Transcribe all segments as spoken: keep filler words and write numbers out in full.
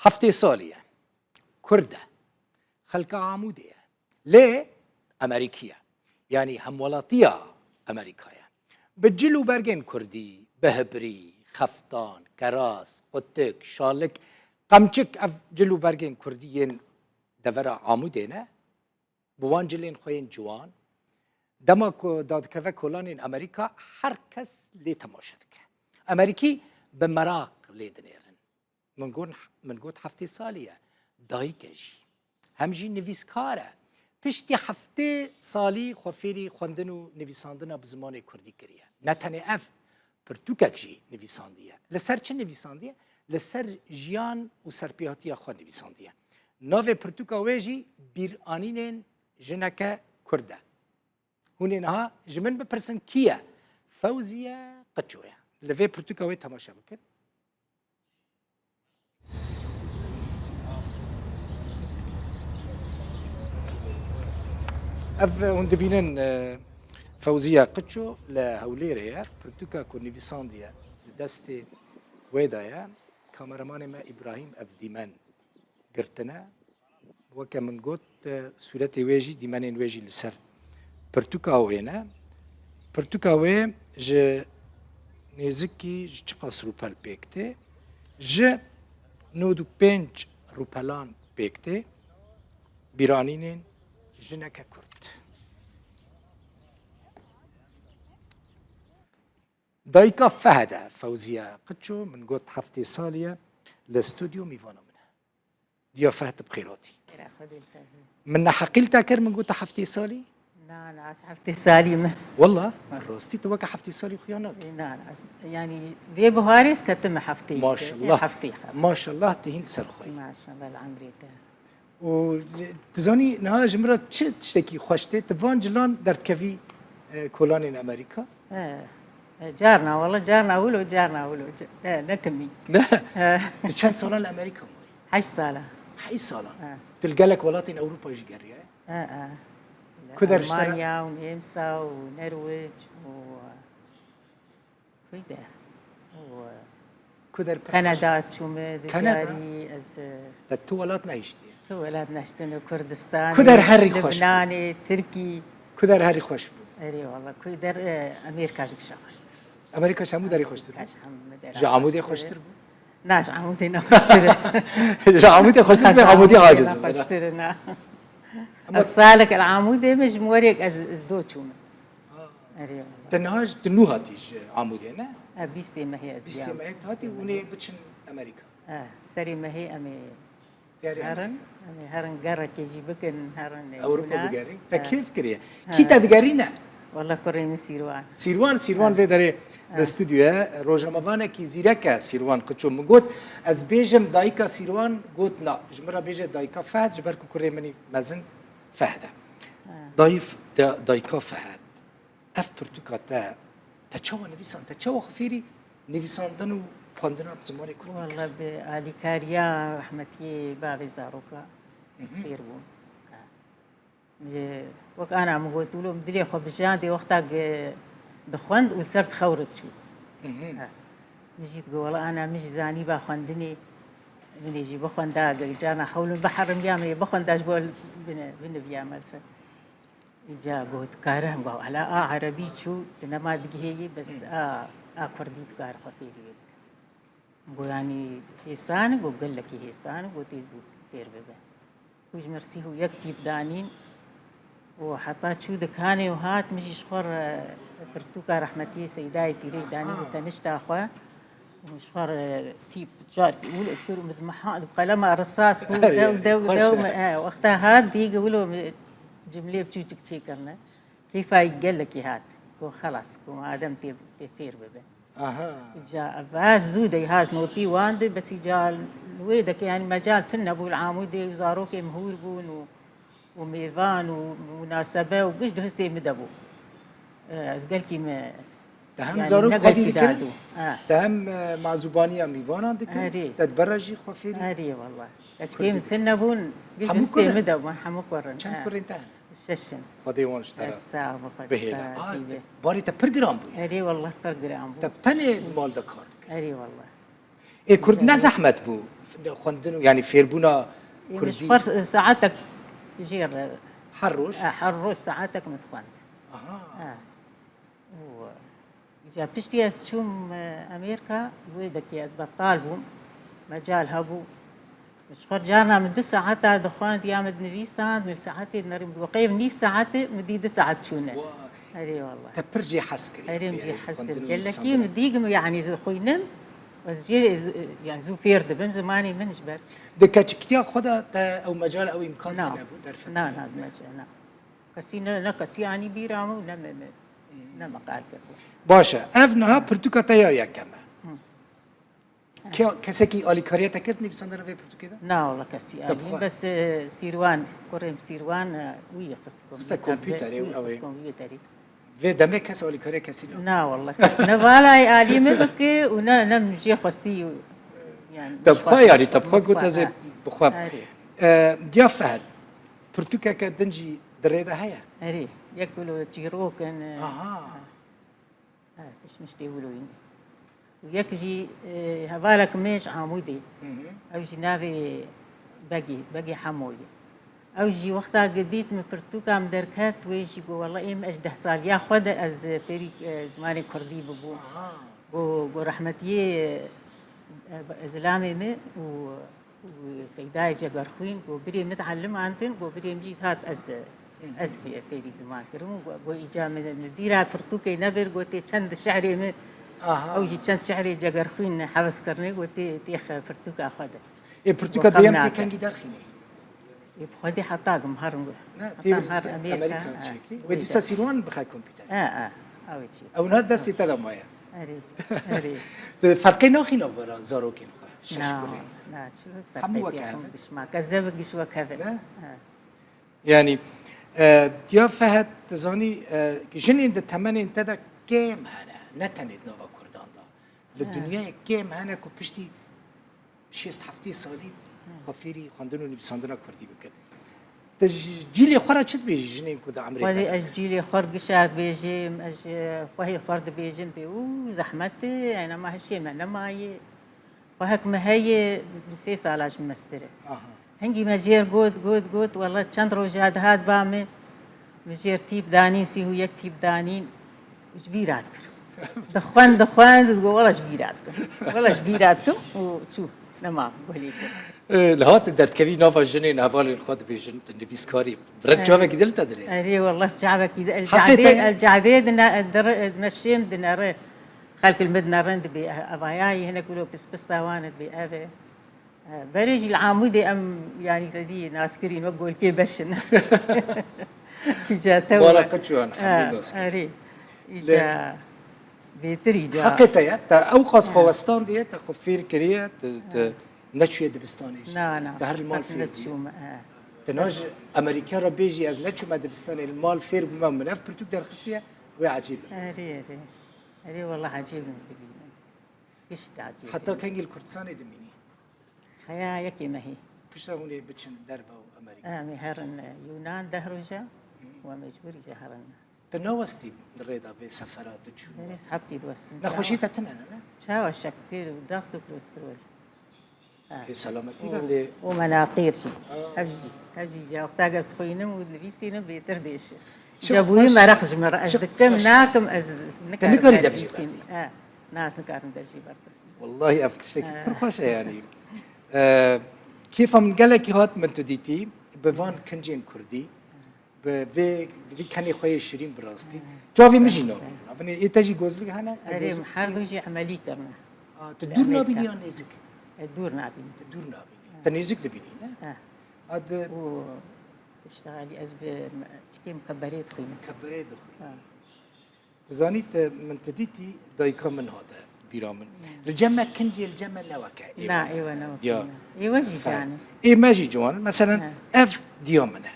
Heftê salî ye. Kurd e. Xelka Amûdê ye. Lê Amerîkî ye. Yanî hemwelatiya Amerîka ye. Bi cil û bergên kurdî, bihibrî, xeftan, keras, qutik, şalik, qemçik, ev cil û bergên kurdî yên devera Amûdê ne. Bi wan cilên xwe yên ciwan, dema ku dadikeve kolanên Amerîka, her kes lê temaşe dike. Amerîkî bi meraq lê dinêrin. Min got, min got heftê salî ye. Dayik e jî. Hem jî nivîskar e. Piştî heftê salî xwe fêrî xwendin û nivîsandina bi zimanê kurdî kiriye. Ne tenê ev, pirtûkek jî nivîsandiye. Li ser çi nivîsandiye? Li ser jiyan û serpêhatiya xwe nivîsandiye. Navê pirtûka wê jî Bîranînên Jineke Kurd e. Hûn ê niha ji min bipirsin kî ye? Fewziye Qiço ye. Li vê pirtûka wê temaşe bikin. Ev hûn dibînin, e, Fewziya Qiço li Hewlêrê ye. Pirtûka ku nivîsandiye di destê wê de ye. Kameramanê me Îbrahîm ev dîmen girtine. Weke min got, e, sûretê wê jî, dîmenên wê jî li ser pirtûka wê ne. Pirtûka wê ji nêzikî ji çiqas rûpel pêk tê? Ji nod û pênc rûpelan pêk tê. Bîranînên Jineke Kurd. Dayika Fehd e, Fewziye Qiço, min got heftê salî ye, li stûdyo mîvana min e. Diya Fehd, bi xêr hatî. Xêra Xwedê li te be. Min neheqî li te kir, min got tu heftê salî? Na, na, ez heftê salî me. Walla, bi rastî tu weke heftê salî xuya nakî. Na, na, ez, yanî vê buharê ez ketime heftê. Maşallah. Heftê xwe. Maşallah, tu hîn li ser xwe yî. Maşallah, li emrê te. Û tu zanî niha ji min re çi tiştekî xweş tê? Tu van cilan derdikevî, e, kolanên Amerîka? E, e, carna, wala carna wilo, carna wilo. Ce-, e, ne timî. Ne? E. Tu çend salan li Amerîka mayî? Heşt sala. Heşt salan. E. Tu li gelek welatên Ewropa jî geriyaye? E, e. Ku der ji te re? Almanya û Nêmsa û Nerwic û, e, Ku der pir xweş? Kanada ez çûme, di carî ez, e, Te tu welat nehiştiye? Tu welat nehiştine, Kurdistan, Ku der herî xweş bû? Libnanê, Tirkî. Ku der herî xweş bû? Erê wala, ku der, e, Amerîka ji gişa xweştir. Amerîka ji hemû derî xweştir bû? Amerîka ji hemû derî xweştir. Ji Amûdê xweştir bû? Na, ji Amûdê ne xweştir e. Ji Amûdê xweştir bê, Amûdê aciz bû. Xweştir e, na. Ama ev salek el Amûdê me ji morek ez, ez do çûme. Erê wala. Te niha ji, tu nû hatî ji Amûdê, ne? E, bîstê mehê ez Bîstê mehê hatî, hûn ê biçin Amerîka. E, serê mehê em ê herin, em ê herin gerekê jî bikin, herin Ewropa bigerin. Te kêf kiriye. Kî te digerîne? Wala kurê min Sîrwan. Sîrwan, Sîrwan vê derê li stûdyoya rojnamevanekî zîrek e Sîrwan Qiço. Min got, ez bêjim dayika Sîrwan, got na. Ji min re bêje dayika Fehd, ji ber ku kurê min î mezin Fehd e. Ha. Dayîf, da-, dayika Fehd, ev pirtûka te, te çawa nivîsand? Te çawa xwe fêrî nivîsandin û xwendina bi zimanê kurdî kir? Walla bi alîkariya rehmetiyê bavê zaroka ez fêr bûm. Ha. Ji, wek ana min got, wilo min dilê xwe bijandê wexta ge-, dixwend û li ser dixew re diçû. Ha. Min jî digot, wela ana min jî zanîba xwendinê, min ê jî bixwenda, ge-, carna xewl min biherim ya, min ê bixwenda ji bo bine-, biniviyame li ser. Îca got, dikare, min got, ela a erebî çû, tu nema digihê yê, bes a, a kurdî dikare xwe fêrî wê bike. Min got, yanî hêsan e? Got, gelekî hêsan e, got, tê zû fêr bibe. Û ji min re sîh û yek tîp danîn û heta çû dikanê û hat, min jî ji xwe re pirtûka rehmetiyê Seydayê Tîrêj danîn û tenişta xwe. Û min ji xwe re tîp, ca, wilo kir û min dimeha, bi qelema risas bû, dew, dew, dew, e, wexta hat, dî, wilo min cimlê biçûçik çêkirine. Keyfa wî gelekî hat. Got, xelas, got, madem tê, tê fêr bibe. Aha. Îca ev zû de îha ji notî wan de, bes îca li wê deke, yanî mecal tune bû, li Amûdê û zarokê min hûr bûn û, û mêvan û mûnasabe û giş di hustê min de bû. E, ez gelkî me, Te hem yanî zarok ne xwedî gelkî dikirin, dadû. Ha. Te hem, e, mazûbaniya mîvanan dikin, Erê. Te di ber re jî xwe fêrî Erê wela. Keçikê min tune bûn, giş di hustê min de bûn, hemû kurê min, hemû kurê min. Çend kurên te hene? Şeş in. Xwedê wan ji te re bihêle. Sağ ol, Xwedê bihêle. Aa, barê te pir giran bûye. Erê wallah pir giran bû. Te bi tenê di mal de kar dikir. Erê wallah. Ê Kurd ne zehmet bû xwendin û, yanî fêrbûna Ê, min ji Kurdî? Xwe saetek jê re, Her roj? e, her roj saetek min dixwend. Aha. E. Û, îca piştî ez çûm, e, Amerîka, wê dekê ez betal bûm. Mecal hebû. Ji xwe carna min du saeta dixwend ya min dinivîsand, min saetê dinerî, min digot, qey nîv saetê, min dî du saet çûne. Vay. Erê wallah. Te pir jê hez kirî. Erê min jê hez kirî. Gelekî min dî, yanî ez dixwînim, ez jê, ez, yanî zû fêr dibim, zimanê min ji ber. Di keçiktiya xwe de te ew mecal, ew îmkan te Na. nebû, derfet Na, te na, nebû. meca-, na. Kesî ne, ne kesî anî bîra min û ne me, me, ne me qal kir. Baş e. Ev niha pirtûka te ya yekem e. Ke-, kesekî alîkariya te kir nivîsandina vê pirtûkê de? Na, wala kesî Te alî. bixwe- Bes, e, Sîrwan, kurê min Sîrwan, e, wî xist Xiste kompîterê, kompîterê wî û ew ê. xist kompîterê. Vê demê kes alîkariya kesî na. Na, wala kes ne vala alî min bike û ne, ne min jê xwestî û, yani, Te bixwe, yani, te bixwe got ez ê bixwe. Erê. E, Diya Fehd, pirtûkeke din jî di rê de heye? Erê, yek wilo çîrok in, e, Aha. Ha, tişmiştê wilo yî. Û yek jî, e, hevalek me ji Amûdê. Hı hı. Ew jî navê Begê, Begê Hemo ye. Ew jî wexta ku dît min pirtûka min derket, wê jî got, wela êm ez deh saliya xwe de ez fêrî, e, zimanê kurdî bibûm. Aha. Got, got rehmetiyê, e, zilamê min û Û Seydayê Cegerxwîn got, birê min dielimandin, got, birê min jî dihat ez, ez fê-, fêrî ziman kirim û got, got, îca min, min bîra pirtûkê nebir, got, tê çend şi'rê min, Aha. ew jî çend şi'rê Cegerxwîn hewes kirine, got, tê, tê xe-, pirtûka xwe de. Ê, pirtûka Got, duyem xem tê nake. kengî derxînî? Ê, bi xwedî heta gim herin got. Ne, Heta tê herin Amerîka, Amerîka ha, çêkî. wê Wê dîsa de. Sîrwan bixe kompîterê. Ha, ha, ew ê çêkî. Ew niha destê te de maye. Erê, erê. Tu ferqê naxî navbera zarokên xwe, şeş Na, kurên xwe. na, çi roz Hemû ferqê weke tê, hev hemû in. gişmak. Ez zevik giş wek hev in. Ne? Ha. Yanî, e, Diya Fehd, tu zanî, e, jinên di temenên te de kêm hene, ne tenê di nava Kurdan de. Li Ha. dinyayê kêm hene ku piştî şêst heftê salî xwe fêrî xwendin û nivîsandina kurdî bikin. Te ji cîlê xwe re çi dibêjî jinên ku di emrê Xwedê te de ez ne? cîlê xwe re gişa dibêjim, ez ji xwehê xwe re dibêjim, dê û zehmet e, yani, nema hişê me nemaye. Xwehek me heye, bi sê sala ji min mestir e. Aha. Hingî me jêr got, got, got, wela çend roja dihat ba min, min jêr tîp danîn, sî û yek tîp danîn, ji bîra dikirim. Dixwend, dixwend, digot, wela ji bîra dikim. Wela ji bîra dikim û çû, nema guhê kir. E, li hat derdkevî nava jinên hevalên xwe dibêjin, tu nivîskarî. Reb çavekî dil te dirê. Erê, wallah çavekî dil. El Heqê te Cahdê, ye. El Cahdê dine-, dire-, meşêm dinere. Xelk li min dinerin dibê, evayayî hinek wilo pis pis tawane dibê, ev e. E, berê jî li Amûdê em, yanî te dî naskirîn wek golkê beş in. Îca te Bala wek. Qeçûyan, E, hemî naskirîn. Erê. Îca Lê bêtir îca. Heqê te ye. Te ew qas xwe westandiye, te xwe fêr kiriye, te, te neçûye dibistanê jî. Na, na. Te her li mal Qet fêr bûye. neçûme, e. Te niha ji Amerîka re bêjî ez neçûme dibistanê, li mal fêr bûme, min ev pirtûk derxistiye, wê ecêb be. Erê, erê. Erê, wela ecêb in dibînim. Gişt ecêb Heta in. kengî li Kurdistanê dimînî? Heya yekê mehî. Piştre hûn ê biçin derve û Amerîka? Em ê herin, e, Yûnan deh roja, Hı. we mecbûrî jî herin. Te nawestî rêda vê sefera tu çû? Berê saetî diwestim. Nexweşî Çawa? te tine ne, ne? Çawa şeker û daxt û kolesterol. Ha. Ê selametî Û, be lê. û menaqîr jî. Aa. Ev jî, ev jî ca wexta ez dixwînim û dinivîsînim bêtir dêşe. Çi Ca bûyî xweş, meraq ji min re. Ez çi dikim, xweş. nakim, ez Te nikarim nikarî dev jî nivîsînim. berdî? Ha. Na, ez nikarim dev jî berdim. Wallahî ev tiştekî Ha. pir xweş e yanî. E, kêfa min gelekî hat min tu dîtî bi van kincên kurdî. Bi vê, bi vî kenê xwe yê şirîn bi rastî. Çavê min jî nabînin. Binê ê te jî gozlik hene? Te Erê, gozlik her du jî emelî kirine. A, tu Li dûr Amerîka. nabînî ya nêzik? E, dûr nabînim. Tu dûr nabînî. Te nêzik dibînî, ne? Ha. A, di Û tiştexalî ez bi me-, çikê mikeberê dixwînim. Mikeberê dixwînî. Ha. Tu zanî te, min tu dîtî dayika min hate bîra min. Hmm. Li cem me kincê li cem me ne weke ê Na, wan. ê we ne weke Ya. ne. Ê we jî Fe- can in. Ê me jî ciwan in. Mesela Ha. ev diya min e.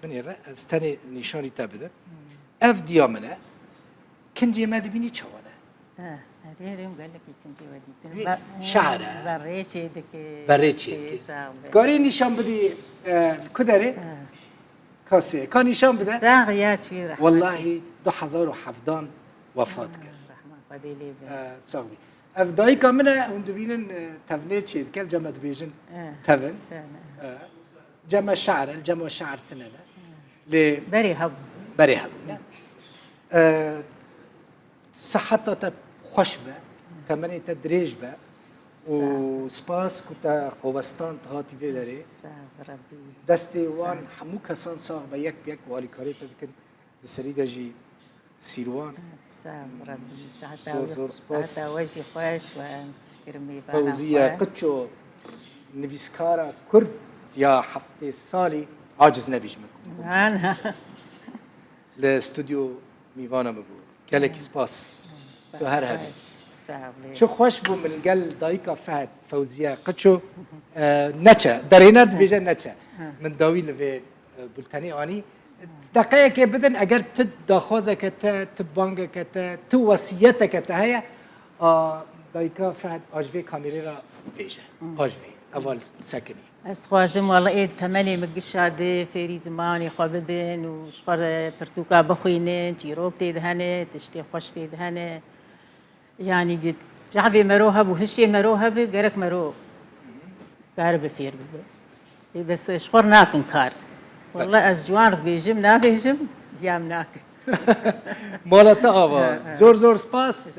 Binêre ez tenê nîşanî te bidim. Hmm. Ev diya min e. Kincê me dibînî çawa ne? Ha, erê, erê, em gelekî kincê we dîtin. Wî Ve-, şehre. ve rê çê dike, Berê destê çê dike. sax be. Karê nîşan bidî, e, li ku derê? Ha. Kasê. Ka nîşan bide. Sax ya çi rehmet. Wallahî du hezar û hevdan wefat kir. Rehma Xwedê lê be. E, sax bî. Ev dayika min e, hûn dibînin, e, tevnê çê dike, li cem me dibêjin Eh, tevin. tevin. E, cem me şe'ir e, li cem me şe'ir tune ne. Lê Berê hebû. Berê hebû, ne? E, siheta te xweş be, temenê te dirêj be û Sağ ol. spas ku te xwe westand hatî vê derê. Sağ ol Rebbî. Destê Sağ wan ol. hemû kesan sax be, yek bi yek alîkariyê te dikin. Di serî de jî Sîrwan. Sağ ol Rebbî. Siheta Zor, we, zor spas. siheta we jî xweş we. Kirim mêvana Fewziye xwe. Qiço, nivîskara Kurd ya heftê salî, aciz nebî ji min. Na, na. Li stûdyo mîvana min bû. Gelekî spas. Spas, Tu her hebî. spas. Sağ ol. Çi xweş bû min gel dayika Fehd, Fewziye Qiço, e, neçe. Derêner dibêje neçe. Hı. Min dawî li vê, e, bultenê anî. Deqeyekê bidin, eger tu daxwazeke te, tu bangeke te, tu wesiyeteke te heye, a, dayika Fehd, a ji vê kamêrê re bêje. Hı. A ji vê. Heval sekinî. Ez dixwazim, wele ê temenê min gişa di fêrî zimanê xwe bibin û ji xwe re pirtûka bixwînin, çîrok tê de hene, tiştê xweş tê de hene. Yanî gi-, çavê mero hebû, hişê mero hebû, gerek mero karibe fêr bibe. Ê, bes ji xwe re nakin kar. Wele ez ciwan dibêjim, nabêjim, diya min nakin. Mala te ava. He, he. Zor zor spas.